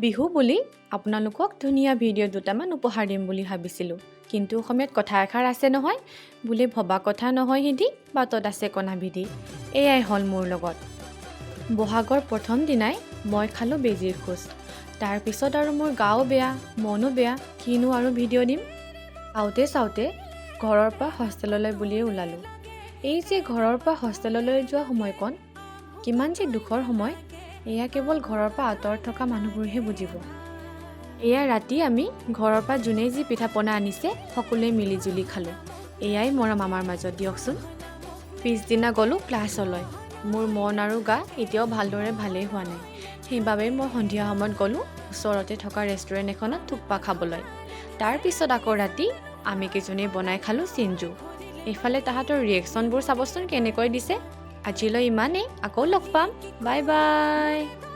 বিহু বুলি আপোনালোকক ধুনীয়া ভিডিঅ' দুটামান উপহাৰ দিম বুলি ভাবিছিলোঁ, কিন্তু অসমীয়াত কথা এষাৰ আছে নহয়, বোলে ভবা কথা নহয় সিদ্ধি, বাটত আছে কণা বিধি। এয়াই হ'ল মোৰ লগত। বহাগৰ প্ৰথম দিনাই মই খালোঁ বেজীৰ খোজ। তাৰপিছত আৰু মোৰ গাও বেয়া, মনো বেয়া, কিনো আৰু ভিডিঅ' দিম। চাওঁতে চাওঁতে ঘৰৰ পৰা হোষ্টেললৈ বুলিয়ে ওলালোঁ। এই যে ঘৰৰ পৰা হোষ্টেললৈ যোৱা সময়কণ কিমান যে দুখৰ সময়, এয়া কেৱল ঘৰৰ পৰা আঁতৰত থকা মানুহবোৰেহে বুজিব। এয়া ৰাতি আমি ঘৰৰ পৰা যোনে যি পিঠা পনা আনিছে, সকলোৱে মিলি জুলি খালোঁ। এয়াই মৰম আমাৰ মাজত দিয়কচোন। পিছদিনা গ'লোঁ ক্লাছলৈ। মোৰ মন আৰু গা এতিয়াও ভালদৰে ভালেই হোৱা নাই। সেইবাবে মই সন্ধিয়া সময়ত গ'লোঁ ওচৰতে থকা ৰেষ্টুৰেণ্ট এখনত থুকপা খাবলৈ। তাৰপিছত আকৌ ৰাতি আমি কেইজনীয়ে বনাই খালোঁ চিঞ্জু। এইফালে তাহাঁতৰ ৰিয়েকশ্যনবোৰ চাবচোন কেনেকৈ দিছে। আজিলৈ ইমানেই, আকৌ লগ পাম। Bye bye.